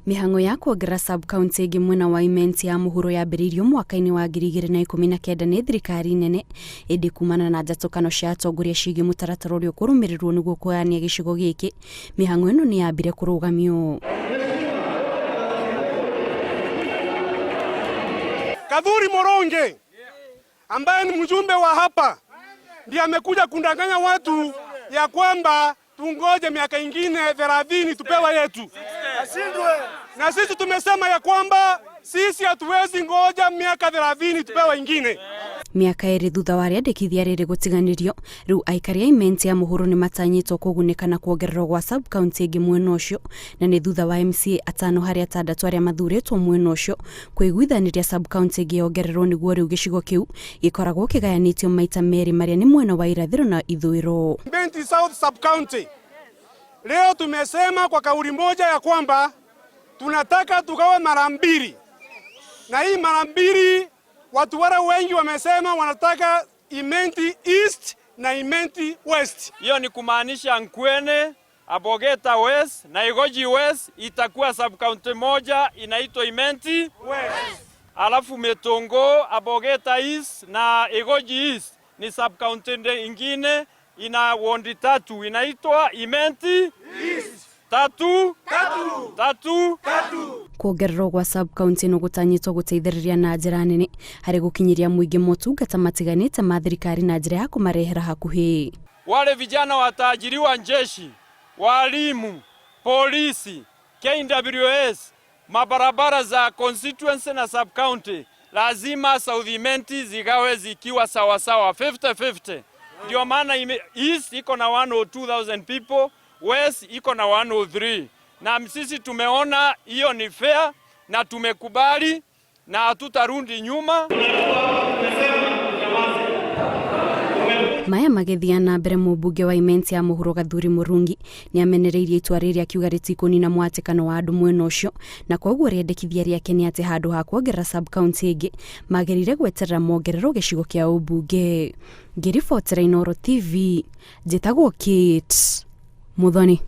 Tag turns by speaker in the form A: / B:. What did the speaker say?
A: Mĩhang'o ya kuongerera sub-county ĩngĩ mwena wa Imenti ya mũhuro yambĩrĩirio mwaka-inĩ wa 2019 nĩ thirikari nene, ĩndĩ kumana na njatũkano cia atongoria ciĩgiĩ mũtaratara ũrĩa ũkũrũmĩrĩrwo nĩguo kũgayania gĩcigo gĩkĩ, mĩhang'o ĩno nĩ yambire kũrũgamio.
B: Kathuri Moronge ambaye ni mjumbe wa hapa ndiye amekuja kundanganya watu ya kwamba tungoje miaka ingine 30 tupewe yetu, na sisi tumesema ya kwamba sisi hatuwezi ngoja miaka 30 tupewe ingine.
A: Mĩaka 2 thutha wa rĩandĩkithia rĩrĩ gũtiganĩrio, rĩu aikari a Imenti ya mũhuro nĩ matanyĩtwo kũgunĩka na kuongererwo gwa sub-county ĩngĩ mwena ũcio, na nĩ thutha wa MCA atano harĩ atandatũ arĩa mathurĩtwo mwena ũcio kũiguithanĩria sub-county ĩngĩ yongererwo nĩguo rĩu gĩcigo kĩu gĩkoragwo kĩgayanĩtio maita merĩ marĩa nĩ mwena wa irathĩro na ithũĩro.
B: Imenti South sub-county leo tumesema kwa kauli moja ya kwamba tunataka tugawe mara mbili, na hii mara mbili watu wale wengi wamesema wanataka Imenti East na Imenti West.
C: Hiyo ni kumaanisha Nkwene, Abogeta West na Igoji West itakuwa sub-county moja inaitwa Imenti
B: West.
C: Alafu Metongo, Abogeta East na Igoji East ni sub-county ingine ina wondi tatu inaitwa Imenti
B: East.
C: Tatu,
B: Tatu.
C: tatu,
B: Tatu.
A: Kuongererwo gwa sub-county no gũtanyĩtwo gũteithĩrĩria na njĩra nene harĩ gũkinyĩria mũingĩ motungata matiganĩte ma thirikari na njĩra ya kũmarehera hakuhĩ.
C: Wale vijana wataajiriwa jeshi, walimu, polisi, KWS, mabarabara za constituency na sub-county lazima South Imenti zigawe zikiwa sawasawa 50-50. Ndio maana East iko na 102,000 people, West iko na 103. Na sisi tumeona hiyo ni fair na tumekubali na hatutarundi nyuma.
A: Maya magĩthiĩ na mbere, mũmbunge wa Imenti ya mũhuro Gathuri Mũrungi nĩ amenereirie itua rĩrĩ akiuga rĩtikũnina mwatĩkano wa andũ mwena ũcio, na koguo rĩendekithia rĩake nĩ atĩ handũ ha kuongerera sub-county ĩngĩ magĩrĩire gweterera mongererwo gĩcigo kĩa ũmbunge. Ngĩribotera Inooro TV, njĩtagwo Kate Muthoni.